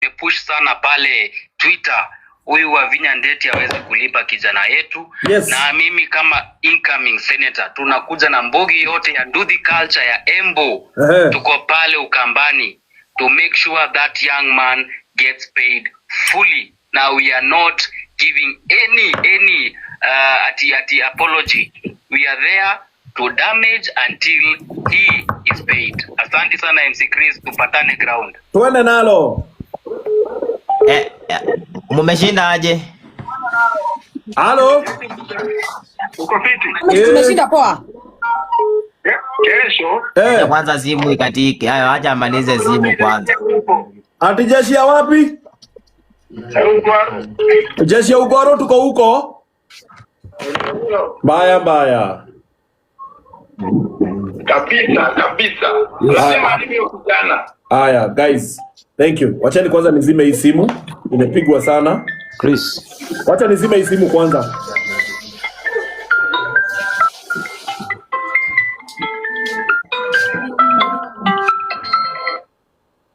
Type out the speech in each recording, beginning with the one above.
Tumepush sana pale Twitter huyu Wavinya Ndeti aweze kulipa kijana yetu. Na mimi kama incoming senator tunakuja na mbogi yote ya Nduthi culture ya Embu. Tuko pale Ukambani to make sure that young man gets paid fully. Now we are not giving any ati apology. We are there to damage until he is paid. Asante sana MC Chris, tupatane ground. Tuende nalo. Mumeshinda aje? Halo? Uko fiti? Tumeshinda poa. Kesho Kwanza simu ikatike. Hayo acha amalize simu kwanza. Ati jeshi ya wapi? Jeshi ya Ugoro tuko huko. Mbaya mbaya. Kabisa kabisa. Lazima alivyo kijana. Haya guys, thank you. Wachani kwanza nizime hii simu, imepigwa sana. Chris. Wacha nizime hii simu kwanza.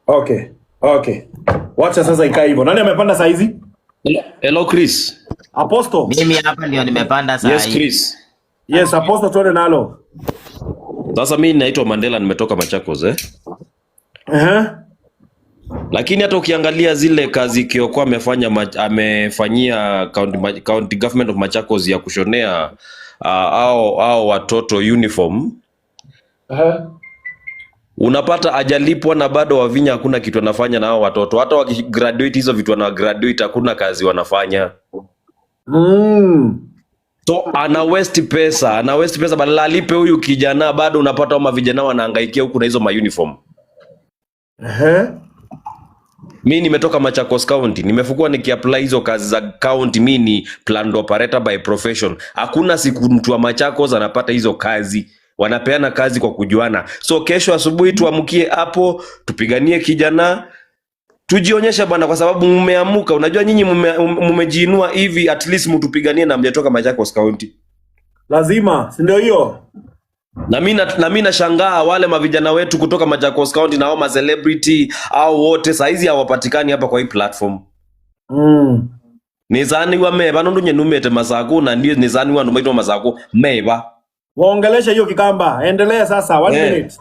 Okay, okay. Wacha sasa ikae hivyo. Nani amepanda saa hizi? Hello Chris. Apostle. Mimi hapa ndio nimepanda saa Yes hii. Chris. Yes, Apostle, tuende nalo. Sasa mimi naitwa Mandela, nimetoka Machakos eh. Lakini hata ukiangalia zile kazi Kioko amefanya amefanyia county government of Machakos ya kushonea au watoto uniform. Unapata ajalipwa na bado Wavinya hakuna kitu anafanya na hao watoto. Hata wakigraduate hizo vitu wana graduate hakuna kazi wanafanya. So ana waste pesa, ana waste pesa badala alipe huyu kijana, bado unapata ama vijana wanahangaikia huku na hizo ma uniform. Mi nimetoka Machakos County, nimefukua nikiapply hizo kazi za county. Mi ni plant operator by profession. Hakuna siku mtu wa Machakos anapata hizo kazi, wanapeana kazi kwa kujuana. So kesho asubuhi tuamkie hapo, tupiganie kijana, tujionyeshe bwana, kwa sababu mmeamuka. Unajua nyinyi mmejiinua hivi, at least mtupiganie na mjatoka Machakos County. Lazima, si ndio hiyo? Na mimi nashangaa wale mavijana wetu kutoka Machakos County na hao ma celebrity au wote saizi hawapatikani hapa kwa hii platform. Nizani wa meba nundu nyenumete masaku na ndio nizani wa ndumaitwa masaku meba. Waongeleshe hiyo Kikamba. Endelea sasa, one minute.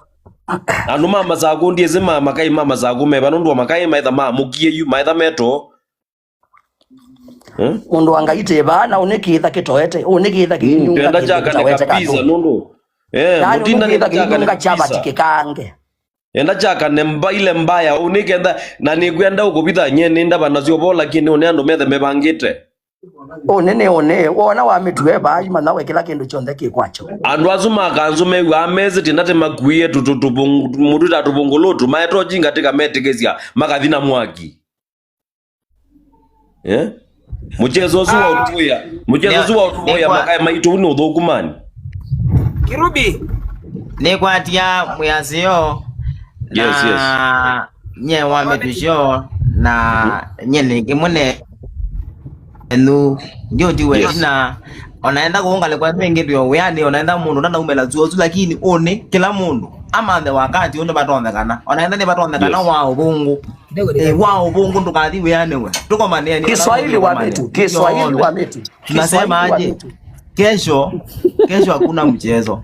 Andu ma masaku ndiye zima makai ma masaku meba nundu wa makai maitha ma mukie yu maitha meto. Mundu angaite bana unikitha kitoete unikitha kinyunga Tenda kindu chakane kitawete kabisa katu nundu. Yani Mutinda unikitha nenda chakane kinyunga chabati kabisa. kikange. Enda chakane mba ile mbaya unikenda na nikwenda ukubitha nye ninda bana bola lakini une andu methe mebangite. Unene one wona wa mitwe ba imana kila kindu chonthe kikwacho. Andu acu makanzu mewa amezi tinate makuie mutu ta tubungulutu maetwo jinga tika metikisia makathi na mwaki. Muchezo ucu wa utuya muchezo ucu wa utuya makae maitu ni uthuku mani. Kirubi. Nikwatia muyasio na Yes, yes. nye wametusho na nye nikimune enu ndio tiwe na onaenda kuungale kwa mengi ndio yani onaenda mundu na naumela zuo zu lakini one kila mundu amanthe wakati une batonthekana onaenda ni batonthekana wa ubungu wa ubungu ndukathi wiane we tukomane ni Kiswahili wa metu, Kiswahili wa metu. Tunasema aje? Kesho kesho hakuna mchezo.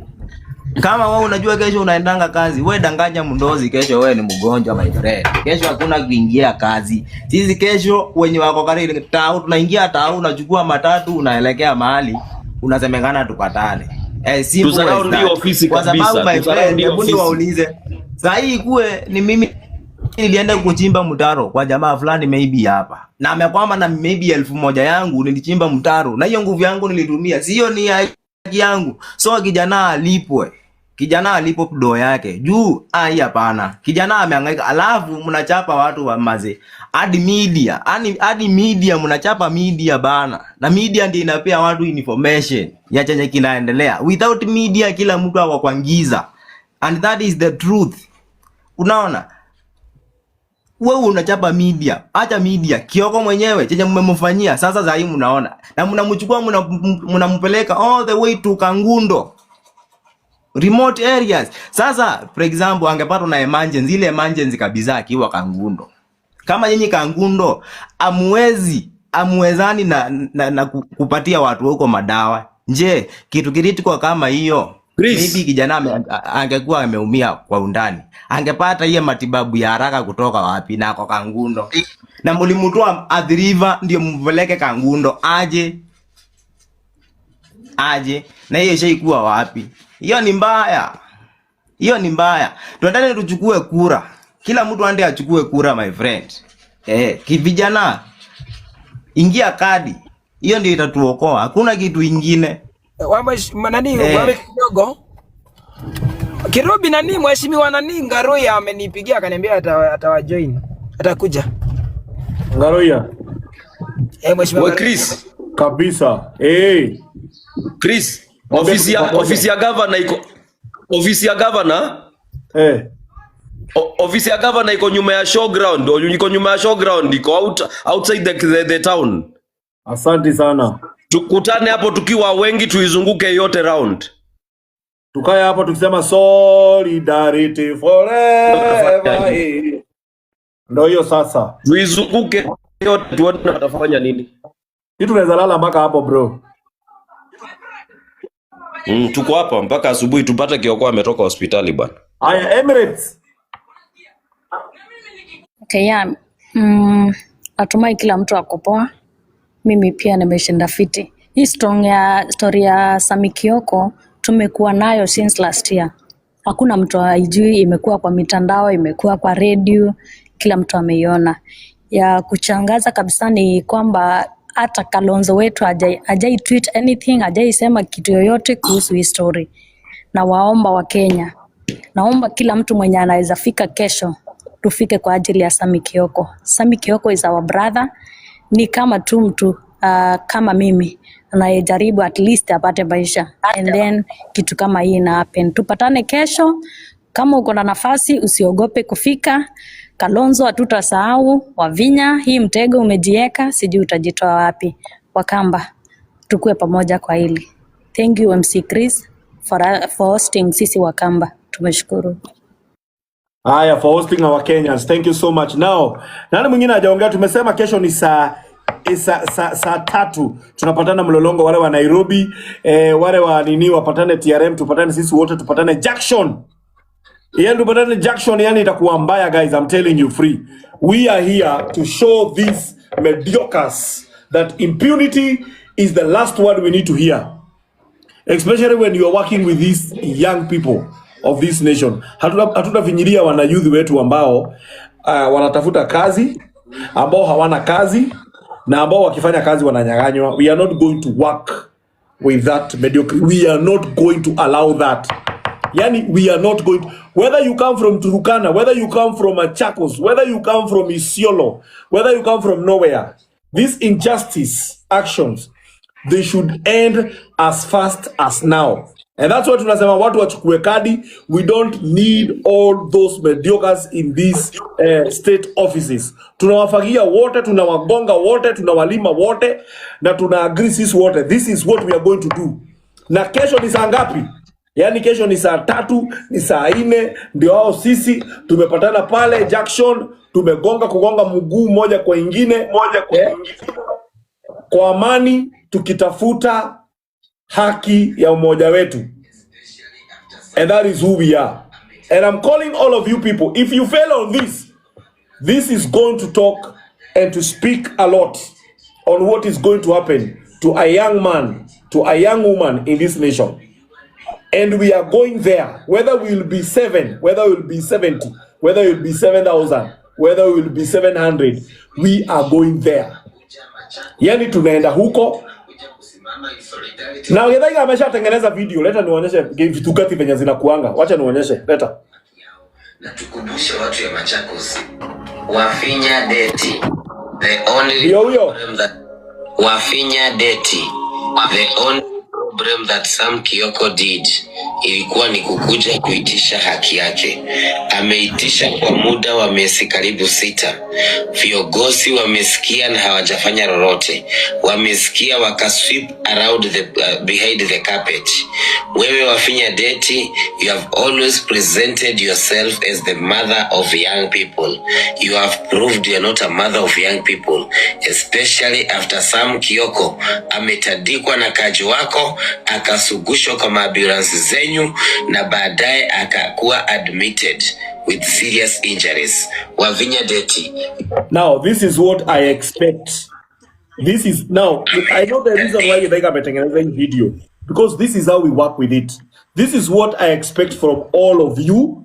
Kama wewe unajua kesho unaendanga kazi, we danganya mndozi kesho wewe ni mgonjwa my friend. Kesho hakuna kuingia kazi. Sisi kesho wenye wako karibu tao tunaingia tao, unachukua matatu unaelekea mahali unasemekana tupatane. Simple as Tusaraundi that. ofisi Kwa sababu kabisa, my friend, tusaraundi hebu ofisi. niwaulize. Saa hii kuwe ni mimi nilienda kuchimba mtaro kwa jamaa fulani maybe hapa. Na amekwama na maybe 1,000 yangu nilichimba mtaro na hiyo nguvu yangu nilitumia. Sio ni haki yangu. So kijana alipwe. Kijana alipwe do yake. Juu ai hapana. Kijana amehangaika. Alafu mnachapa watu wa maze. Hadi media, hadi media mnachapa media bana. Na media ndio inapea watu information ya chenye kinaendelea. Without media kila mtu ako kwa giza. And that is the truth. Unaona? Wewe unachapa media, acha media. Kioko mwenyewe chenye mmemfanyia sasa za hii mnaona. Na mnamchukua mnampeleka all the way to Kangundo. Remote areas. Sasa for example angepatwa na emergency, ile emergency kabisa akiwa Kangundo. Kama nyinyi Kangundo amuwezi amuwezani na kupatia watu huko madawa. Je, kitu critical kama hiyo Chris. Maybe kijana angekuwa ameumia kwa undani, angepata hiyo matibabu ya haraka kutoka wapi? Na ako Kangundo na mulimutoa Athi River ndio mpeleke Kangundo aje aje, na hiyo ishaikuwa wapi? Hiyo ni mbaya, hiyo ni mbaya. Tuendane tuchukue kura, kila mtu ande achukue kura, my friend. Kivijana ingia kadi, hiyo ndio itatuokoa, hakuna kitu ingine. Nani wame kidogo Kirubi, nani, mheshimiwa nani Ngaruya amenipigia akaniambia atawajoin, atakuja. Ngaruya. Mheshimiwa We Ngaruya. Chris, Kabisa. Chris, Mwambie ofisi ya tuko pamoja. ofisi ya governor iko, ofisi ya governor ofisi ya governor iko nyuma ya showground, iko nyuma ya showground, iko outside the town. Asante sana. Tukutane hapo tukiwa wengi, tuizunguke yote round. Tukae hapo tukisema solidarity forever. Ndio hiyo sasa. Tuizunguke yote tuone watafanya nini. Hii tunaweza lala mpaka hapo, bro. Tuko hapa mpaka asubuhi tupate Kioko ametoka hospitali, bwana. Haya, Emirates. Okay, yeah. Natumai kila mtu ako poa. Mimi pia nimeshinda fiti. Hii strong ya story ya Sami Kioko tumekuwa nayo since last year. Hakuna mtu haijui, imekuwa kwa mitandao, imekuwa kwa redio, kila mtu ameiona. Ya kuchangaza kabisa ni kwamba hata Kalonzo wetu hajai tweet anything, hajai sema kitu yoyote kuhusu hii story. Na waomba wa Kenya, naomba kila mtu mwenye anaweza fika kesho, tufike kwa ajili ya Sami Kioko. Sami Kioko is our brother, ni kama tu mtu kama mimi anayejaribu at least apate maisha and then kitu kama hii ina happen. Tupatane kesho, kama uko na nafasi usiogope kufika. Kalonzo hatutasahau, Wavinya, hii mtego umejieka, sijui utajitoa wapi. Wakamba, tukue pamoja kwa hili. Thank you, MC Chris, for hosting sisi Wakamba. Tumeshukuru. Haya, for hosting our Kenyans. Thank you so much. Now, nani mwingine hajaongea? Tumesema kesho ni saa 3 tunapatana Mlolongo, wale wa Nairobi, wale wa nini wapatane TRM, tupatane sisi wote, tupatane Junction. Yani tupatane Junction, yani itakuwa mbaya, guys, I'm telling you free. We are here to show these mediocres that impunity is the last word we need to hear, especially when you are working with these young people of this nation. Hatutafinyilia wana youth wetu ambao wanatafuta kazi, ambao hawana kazi na ambao wakifanya kazi wananyang'anywa. We are not going to work with that mediocrity. We are not going to allow that. Yani we are not going to, whether you come from Turkana, whether you come from Machakos, whether you come from Isiolo, whether you come from nowhere, these injustice actions, they should end as fast as now. And that's what tunasema watu wachukue kadi. We don't need all those mediocres in these state offices. Tunawafagia wote, tunawagonga wote, tunawalima wote na tuna agree sisi wote. This is what we are going to do. Na kesho ni saa ngapi? Yaani kesho ni saa 3, ni saa 4, ndio hao sisi tumepatana pale Junction, tumegonga kugonga mguu moja kwa ingine moja kwa kwa amani tukitafuta haki ya umoja wetu. And that is who we are. And I'm calling all of you people, if you fail on this, this is going to talk and to speak a lot on what is going to happen to a young man, to a young woman in this nation. And we are going there, whether we will be seven, whether we will be 70, whether we will be 7,000, whether we will be 700, we are going there. Yani tunaenda huko na Githaiga ameshatengeneza video. Leta nionyeshe vitu gani venye zinakuanga. Wacha nionyeshe. Leta. Na tukumbushe watu ya Machakos, Wavinya Ndeti, the only Ndio huyo. problem that Wavinya Ndeti, the only problem Problem that Sam Kioko did ilikuwa ni kukuja kuitisha haki yake. Ameitisha kwa muda wa miezi karibu 6. Viongozi wamesikia na hawajafanya lolote. Wamesikia wakasweep around the, behind the carpet. Wewe Wavinya Ndeti, you have always presented yourself as the mother of young people. You have proved you are not a mother of young people, especially after Sam Kioko ametandikwa na kaji wako akasugushwa kwa maambulansi zenyu na baadaye akakuwa admitted with serious injuries. Wavinya Ndeti. Now, this is what I expect. This is now I know the reason why Githaiga ametengeneza hii video, because this is how we work with it. This is what I expect from all of you.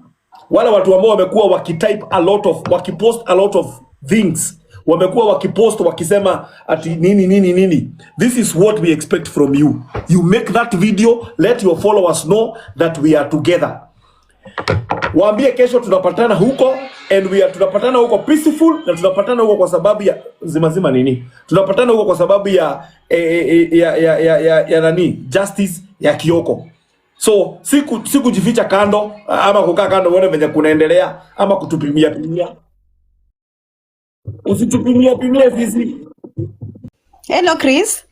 Wale watu ambao wamekuwa wakitype a lot of, wakipost a lot of things, wamekuwa wakipost wakisema ati nini nini nini. This is what we expect from you. You make that video, let your followers know that we are together. Waambie kesho tunapatana huko and we are tunapatana huko peaceful, na tunapatana huko kwa sababu ya zima zima nini, tunapatana huko kwa sababu ya ya nani, justice ya Kioko. So siku kujificha kando ama kukaa kando uone venye kunaendelea ama kutupimia pimia. Usitupimia pimia sisi. Hello Chris.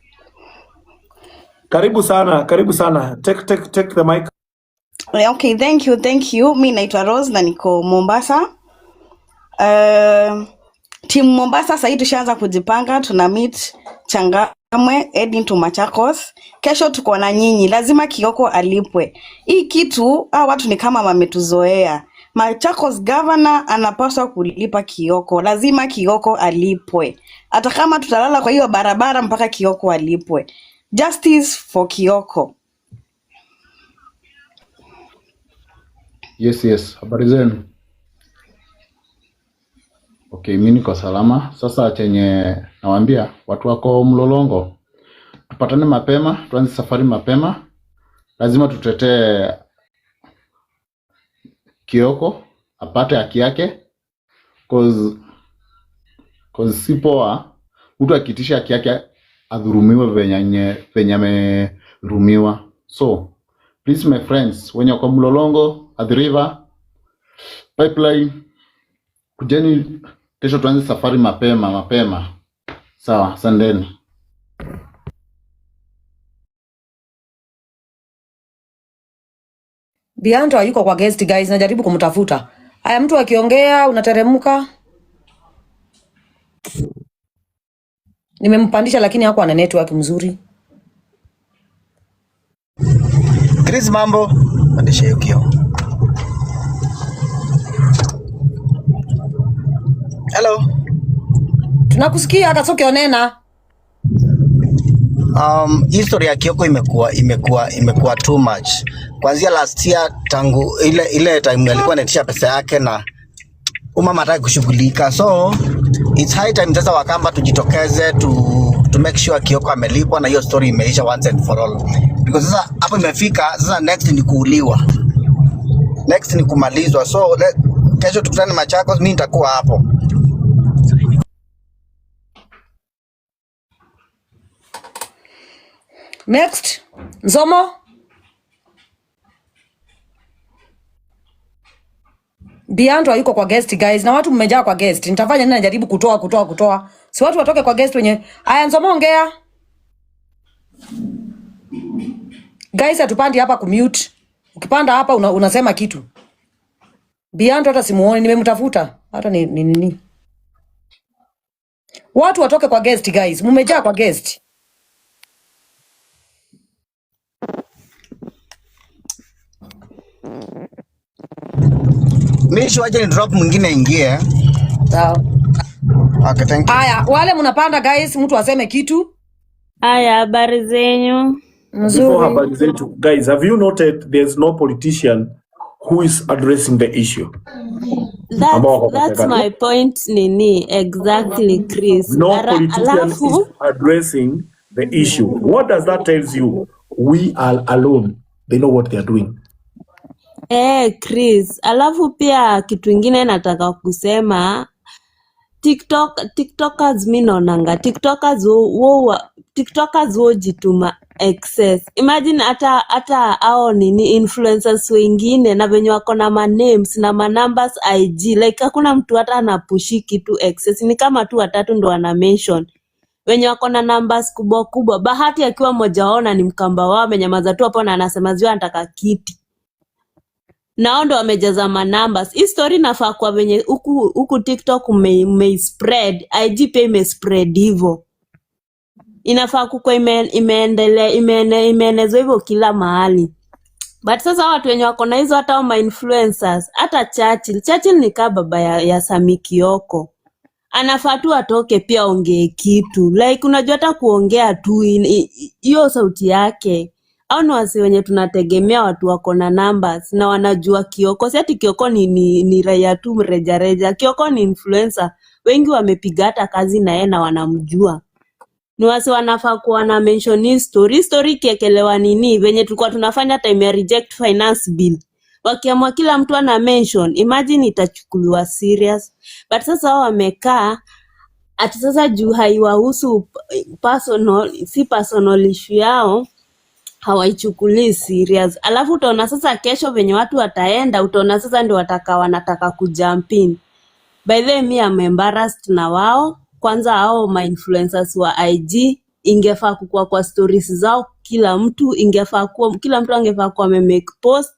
Karibu sana, karibu sana. Take the mic. Okay, thank you, thank you. Mi naitwa Rose na niko Mombasa. Team Mombasa sahii tushaanza kujipanga, tuna meet Changamwe heading to Machakos. Kesho tuko na nyinyi, lazima Kioko alipwe. Hii kitu hawa watu ni kama wametuzoea. Machakos governor anapaswa kulipa Kioko, lazima Kioko alipwe, hata kama tutalala kwa hiyo barabara mpaka Kioko alipwe. Justice for Kioko. Yes, habari zenu? Okay, mi niko salama. Sasa chenye nawaambia watu wako Mlolongo, tupatane mapema, tuanze safari mapema. Lazima tutetee Kioko apate haki yake, cause si poa mtu akiitisha haki yake adhurumiwe venye amedhurumiwa. So please my friends, wenye wako Mlolongo, Athi River, Pipeline, kujeni kesho tuanze safari mapema mapema. Sawa, asanteni. Bianto hayuko kwa guest guys, najaribu kumtafuta. Haya, mtu akiongea unateremka. Nimempandisha lakini hakuwa na network mzuri. Chris, mambo? Pandisha hiyo kioo. Hello. Tunakusikia hata sio ukionena. History ya Kioko imekuwa too much. Kuanzia last year, tangu ile time alikuwa anaitisha pesa yake na umama hataki kushughulika. So it's high time sasa Wakamba tujitokeze to make sure Kioko amelipwa na hiyo story imeisha once and for all. Because sasa hapo imefika, sasa next ni kuuliwa. Next ni kumalizwa. So kesho tukutane Machakos, mimi nitakuwa hapo. Next, Nzomo. Bianto hayuko kwa guest guys, na watu mmejaa kwa guest. Nitafanya nini? Najaribu kutoa kutoa kutoa. Si watu watoke kwa guest wenye. Aya, Nzomo ongea. Guys, hatupandi hapa kumute. Ukipanda hapa unasema kitu. Bianto hata simuoni, nimemtafuta. Hata ni nini? Watu watoke kwa guest guys. Mmejaa kwa guest. Mimi wacha ni drop mwingine ingie. Sawa. Okay, thank you. Aya, wale mnapanda guys, mtu aseme kitu. Haya, habari zenyu? Before Mzuri. habari zetu, guys, have you noted there's no politician who is addressing the issue? Ambao wako kwa That's serikali. my point nini exactly, Chris. No politician is Alafu addressing the issue. What does that tells you? We are alone. They know what they are doing. Chris, alafu pia kitu ingine nataka kusema, TikTokers mi naonanga TikTokers TikTokers wojituma excess. Imagine hata hao nini influencers wengine na venye wako na manames na manumbers IG, like hakuna mtu hata anapushi kitu excess, ni kama tu watatu ndo wana mention wenye wako na numbers kubwa kubwa. Bahati akiwa mmoja wao na ni Mkamba wao, amenyamaza tu hapo na anasema ziwa anataka kiti nao ndo wamejaza manumbers. Hii story inafaa kwa venye huku huku TikTok umeispread, IG pia imespread hivyo, inafaa kukuwa imeendelea imeenezwa hivyo kila mahali. But sasa watu wenye wako na hizo hata ma influencers, hata Churchill ni kaa baba ya Sami Kioko, anafaa tu atoke pia aongee kitu like, unajua hata kuongea tu hiyo sauti yake au ni wasi wenye tunategemea, watu wako na numbers na wanajua Kioko. Si ati Kioko ni raia tu mrejareja. Kioko ni influencer, wengi wamepiga hata kazi na yeye na wanamjua. Ni wasi wanafaa kuwa na mention hii story. Hii story ikiekelewa nini venye tulikuwa tunafanya time ya reject finance bill, wakiamua kila mtu ana mention, imagine itachukuliwa serious. But sasa wao wamekaa ati sasa juu haiwahusu personal, si personal issue yao, hawaichukulii serious. Alafu utaona sasa kesho venye watu wataenda, utaona sasa ndio wataka wanataka kujump in. By the way, mi am embarrassed na wao. Kwanza hao ma influencers wa IG ingefaa kukua kwa stories zao, kila mtu ingefaa kuwa, kila mtu angefaa kuwa amemake post,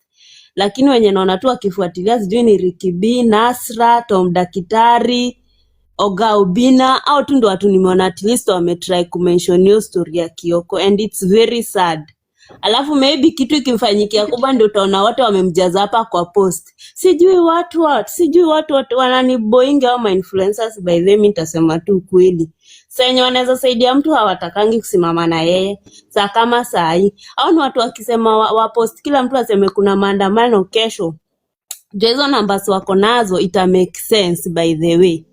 lakini wenye naona tu wakifuatilia sijui ni Ricky B, Nasra, Tom Dakitari, Oga Obina au tu ndo watu nimeona at least wametry kumention hiyo story ya Kioko and it's very sad. Alafu maybe kitu ikimfanyikia kubwa ndio utaona wote wamemjaza hapa kwa post. Sijui watu what, sijui watu what wananiboinge au ma influencers. By the way, mimi nitasema tu ukweli. Saa yenye wanaweza saidia mtu hawatakangi kusimama na yeye. Saa kama saa hii au ni watu wakisema wa post, kila mtu aseme kuna maandamano kesho, juu hizo numbers wako nazo ita make sense. By the way,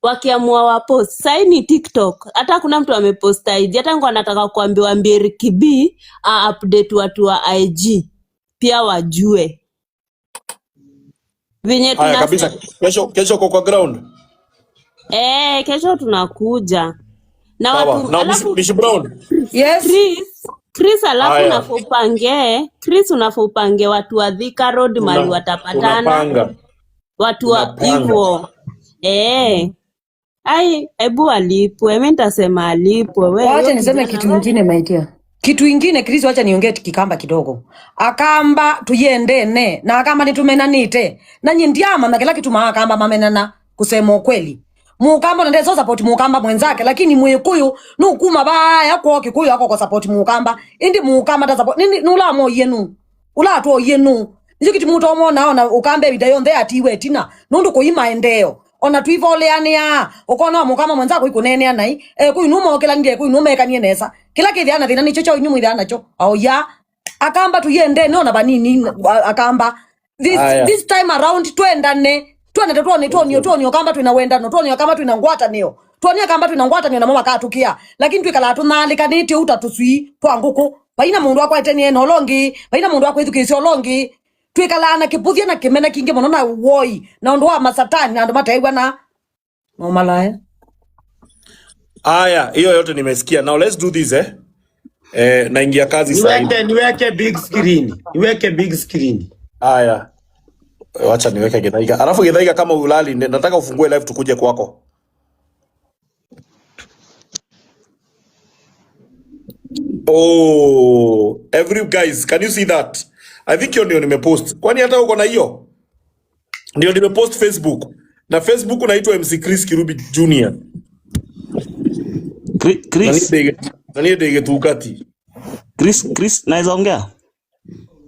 wakiamua wapost sahii ni TikTok, hata kuna mtu amepost IG, hata ngo anataka kuambiwa ambie Ricky B a update watu wa IG pia wajue venye Haya kabisa, kesho kesho uko kwa ground. Eh, kesho tunakuja na Sawa. watu Na alafu Miss Brown. Yes. Chris, alafu Haya. unafaa upange Chris, unafaa upange watu wa Thika Road mali watapatana, Tunapanga. watu wa Tunapanga. hivyo eh. Ai, hebu alipwe, mi nitasema alipwe. We Wacha huyo niseme kijana kitu we ingine maitia. Kitu ingine Chris, wacha niongee kikamba kidogo. Akamba tuyendene na akamba nitumenanite na ndiama na kila kitu maakamba mamenana kusema ukweli. Mukamba na ndeso support mukamba mwenzake, lakini mwikuyu nukuma baya kwa kikuyu ako kwa support mukamba indi mukamba ta support nini nula mo yenu ula to yenu nicho kitu mutu omona ona ukambe vida yonthe atiwe tina nundu kuima endeo ona twivoleania ukona mukama mwenzako ikunenea nai kuyu numokelanie kuyu numekanie nesa kila kithiana thina nicho cho inyu mwithana nacho oya akamba tuyende nona banini akamba this, Haya. this time around twendane twendete tuone tuonio tuonio kamba twina wendano tuonio kamba twina ngwatanio tuonie kamba twina ngwatanio namo makatukia lakini twikala tunalikanite uta tusui twa nguku vaina mundu akwetenie na ulongi vaina mundu akwithukiisya ulongi twikalaa na kiputhia na kimena kingi muno na woi na undu wa masatani na andu mateigua na no malaya. Haya, hiyo yote nimesikia. Now let's do this eh. Naingia kazi sasa hivi. Niweke big screen. Niweke big screen. Haya. Wacha niweke Githaiga. Alafu Githaiga, kama ulali, nataka ufungue live tukuje kwako. Oh, every guys, can you see that? I think hiyo ndio nimepost. Kwani hata uko na hiyo? Ndio nimepost Facebook. Na Facebook unaitwa MC Chris Kirubi Jr. Chris, Nani ndege tukati. Chris, naweza ongea?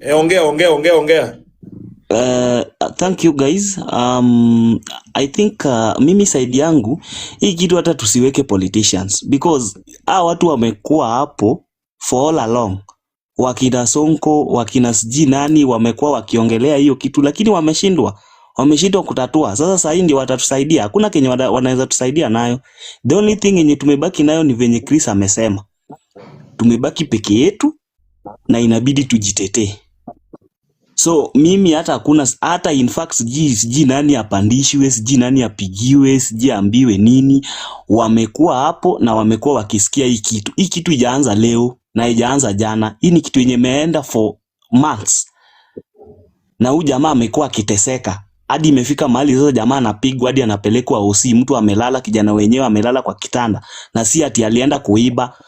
Eh, ongea ongea ongea ongea. Thank you guys. I think mimi side yangu hii kitu hata tusiweke politicians because hawa watu wamekuwa hapo for all along. Wakina Sonko, wakina sijui nani wamekuwa wakiongelea hiyo kitu lakini wameshindwa kutatua. Sasa saa hii ndio watatusaidia. Hakuna kenye wanaweza tusaidia nayo. The only thing yenye tumebaki nayo ni venye Chris amesema. Tumebaki peke yetu na inabidi tujitetee. So mimi hata hakuna hata, in fact, sijui nani apandishwe, sijui nani apigiwe, sijui aambiwe nini. Wamekuwa hapo na wamekuwa wakisikia hii kitu. Hii kitu ijaanza leo na ijaanza jana. Hii ni kitu yenye imeenda for months, na huyu jamaa amekuwa akiteseka hadi imefika mahali sasa jamaa anapigwa hadi anapelekwa OC. Mtu amelala, kijana wenyewe amelala kwa kitanda, na si ati alienda kuiba,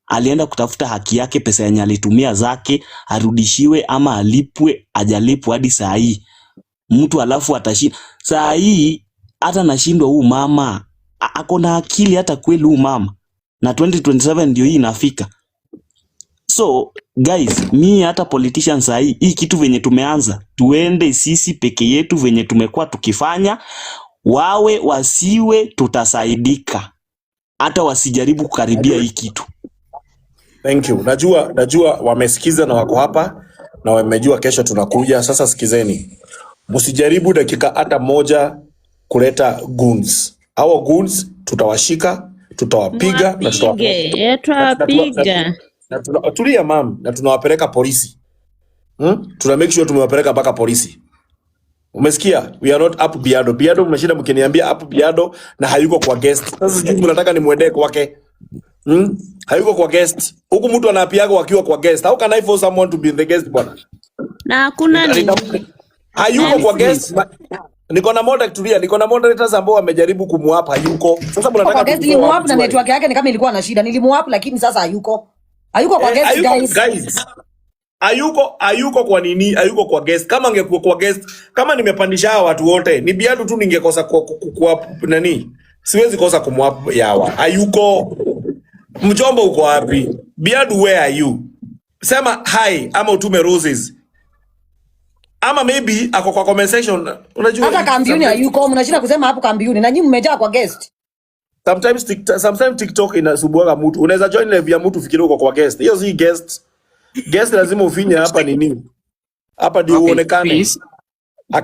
alienda kutafuta haki yake, pesa yenye alitumia zake arudishiwe ama alipwe, ajalipwa hadi saa hii mtu alafu atashinda saa hii. Hata nashindwa huu mama ako na akili hata kweli huu mama? Na 2027 ndio hii inafika. So guys, mi hata politicians saa hii, hii kitu venye tumeanza, tuende sisi peke yetu venye tumekuwa tukifanya, wawe wasiwe, tutasaidika, hata wasijaribu kukaribia hii kitu. Thank you. Najua wamesikiza na wako hapa na wamejua kesho tunakuja. Sasa sikizeni, msijaribu dakika hata moja kuleta goons. Hao goons tutawashika, tutawapiga na Mwapige, tutawapeleka na, twapiga. tulia mam, na tunawapeleka polisi. Tuna make sure tumewapeleka mpaka polisi. Umesikia? We are not up Biado. Biado mmeshinda mkiniambia up Biado na hayuko kwa guest. Sasa sijui mnataka nimwendee kwake. Hayuko kwa guest. Huku mtu anapiaga wakiwa kwa guest. How can I force someone to be in the guest, bwana? Na hakuna nini. Hayuko kwa guest. Niko na moderator, tulia, niko na moderators ambao wamejaribu kumuap, hayuko. Sasa Kwa mnataka guest tumtoe wapi nilimuap na surely? Network yake ni kama ilikuwa na shida. Nilimuap lakini sasa hayuko. Hayuko kwa Eh, guest, hayuko guys. Guys. Hayuko kwa nini? Hayuko kwa guest. Kama angekuwa kwa guest, kama nimepandisha hawa watu wote, ni Biadu tu ningekosa kwa nani? Siwezi kosa kumwap yawa. Hayuko. Mjomba, uko wapi? Biadu, where are you? Sema hi ama utume roses. Ama maybe ako kwa comment section. Unajua Hata kambiuni sometimes, hayuko. Mnashinda kusema hapo kambiuni na nyinyi mmejaa kwa guest. Sometimes TikTok inasumbuaga mtu. Unaweza join live ya mtu fikiri uko kwa guest. Hiyo si guest. Guest lazima ufinye hapa nini? Hapa ndio Okay, uonekane. please.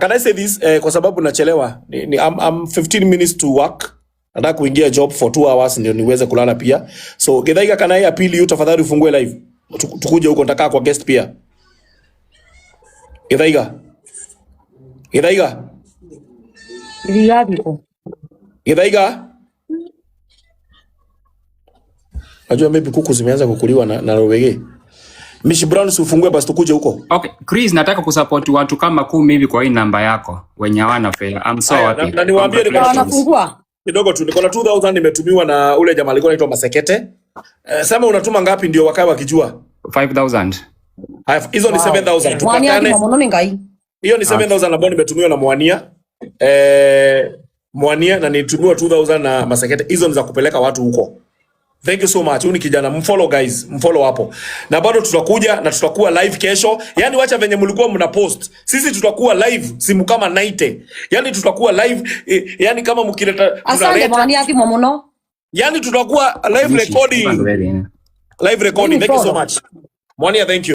Can I say this, kwa sababu nachelewa. I'm 15 minutes to work. Nataka kuingia job for 2 hours ndio niweze kulala pia. So Githaiga, can I appeal you, tafadhali ufungue live. Tukuje huko, nitakaa kwa guest pia. Githaiga. Githaiga. Iliyapi? Githaiga. Najua maybe kuku zimeanza kukuliwa na Rowege. Mish Brown, si ufungue basi tukuje huko. Okay, Chris, nataka kusupport watu kama 10 hivi kwa hii namba yako wenye hawana fare. I'm so Haya, happy. na niwaambie niko na Congratulations. Wanafungua. Kidogo tu, niko na 2000 nimetumiwa na ule jamaa alikuwa anaitwa Masekete. Sema unatuma ngapi ndio wakae wakijua. 5000. Haya, hizo ni Wow. 7000 Mwania tupatane. kima mono ngai. Hiyo ni 7000 ambayo nimetumiwa na Mwania. Mwania na nilitumiwa 2000 na Masekete. Hizo ni za kupeleka watu huko. Thank you so much. Huyu ni kijana, mfollow guys, mfollow hapo. Na bado tutakuja na tutakuwa live kesho. Yaani wacha venye mlikuwa mna post. Sisi tutakuwa live simu kama 90. Yaani tutakuwa live, yani kama mkileta Asante tunaleta. Mwania kima mono. Yaani tutakuwa live Mishi, recording. Live recording. Mimi Thank you so follow. much. Mwania, thank you.